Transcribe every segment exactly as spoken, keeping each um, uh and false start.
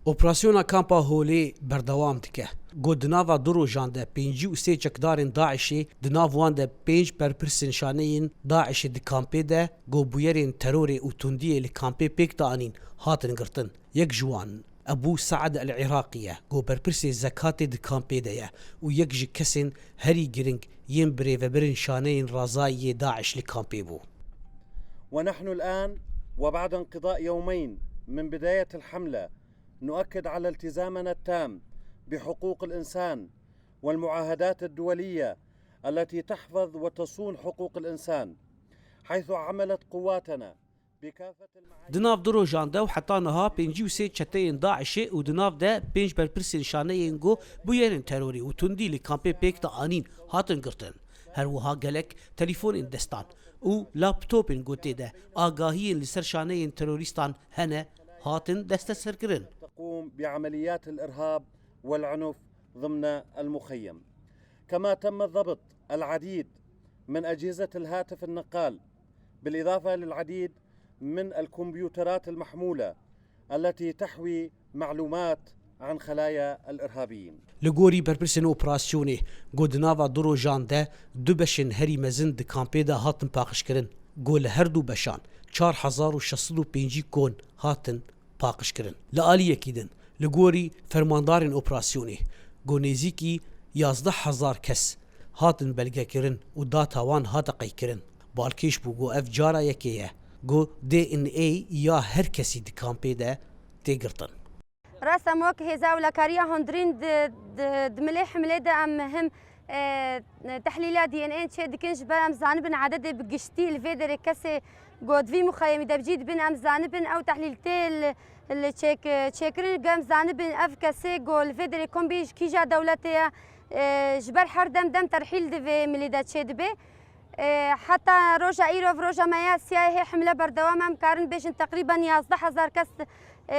Operasyona Kampa Holê berdewam dike. Got di nava du rojan de pêncî û sê çekdarên DAIŞê, di nav wan de pênc berpirsên şaneyên DAIŞê di kampê de, got bûyerên terorê û tundiyê li kampê pêk dianîn, hatin girtin. Yek ji wan Ebû Saed El Iraqî ye, got berpirsê zekatê di kampê de ye û yek ji kesên herî giring yên birêvebirin şaneyên razayî yê DAIŞ li kampê bû. ونحن الآن وبعد انقضاء يومين من بداية الحملة نؤكد على التزامنا التام بحقوق الإنسان والمعاهدات الدولية التي تحفظ وتصون حقوق الإنسان، حيث عملت قواتنا بكافة المعايير. Di nav du rojan de û heta niha pêncî û sê çeteyên DAIŞê û di nav de pênc berpirsên şaneyên ku bûyerên terorî û tundî li kampê pêk dianîn, hatin girtin. Her wiha gelek telîfonên destan û laptopên ku tê de agahiyên li ser şaneyên terorîstan hene, hatin desteserkirin. تقوم بعمليات الإرهاب والعنف ضمن المخيم. كما تم ضبط العديد من أجهزة الهاتف النقال، بالإضافة للعديد من الكمبيوترات المحمولة التي تحوي معلومات عن خلايا الإرهابيين. Li gorî berpirsên operasyonê, got di nava du rojan de du beşên herî mezin di kampê de hatin paqijkirin. Got li her du beşan çar hezar û şeş sed û pêncî kon hatin paqijkirin. Li alî yekî din, li gorî fermandarên operasyonê, got nêzîkî yazdeh hezar kes hatin belgekirin û data wan hate qeykirin. Balkêş bû got ev cara yekê ye got D N A ya her kesî di kampê de tê girtin. Rast em wek hêza ewlekariya hundirîn di, di, di milê himlê de em him, e, tehlîla D N A çê dikin, ji ber em zanibin ededê bi giştî li vê derê kesê ku di vî muxeyemî de bi cî dibin, em zanibin ew tehlîl tê li, li çêk-, çêkirin, ku em zanibin ev kesê ku li vê derê kom bî ji kîja dewletê ye, e, ji ber her dem dem terhîl di vê milî de çê dibe. E, heta roja îro, roja me ya siyayê hê himle berdewam e, em karin bêjin teqrîben yazdeh hezar kes, e,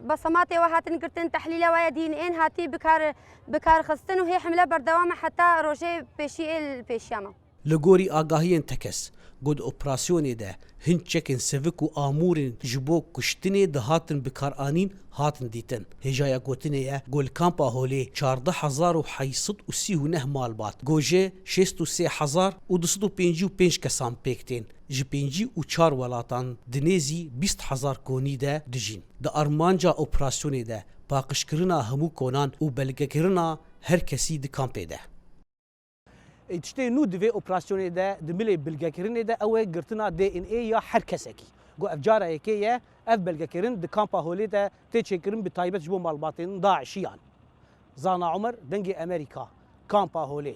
besematê we hatin girtin, tehlîla we ya D N A hatî bikar, bikarxistin û hê himle berdewam e heta rojê pêşiyê li pêşiya me. Li gorî agahiyên tekez, got operasyonê de hin çekên sivik û amûrên ji bo kuştinê dihatin bikaranîn hatin dîtin. Hêjaya gotinê ye ku li kampa Holê çardeh hezar û heyt sed û sî û neh malbat, ku ji şêst û sê hezar û du sed û pêncî û pênc kesan pêk tên, ji pêncî û çar welatan di nêzî bîst hezar konî de dijîn. Di armanca operasyonê de paqijkirina hemû konan û belgekirina her kesî di kampê de. Ê tiştê nû di vê operasyonê de, di milê bilgekirinê de ew e girtina D N A ya her kesekî. Got ev cara yekê ye, ev belgekirin di kampa Holê de tê çêkirin, bi taybet ji bo malbatên DAIŞiyan. Zana Omer, Dengê Amerîka, Kampa Holê.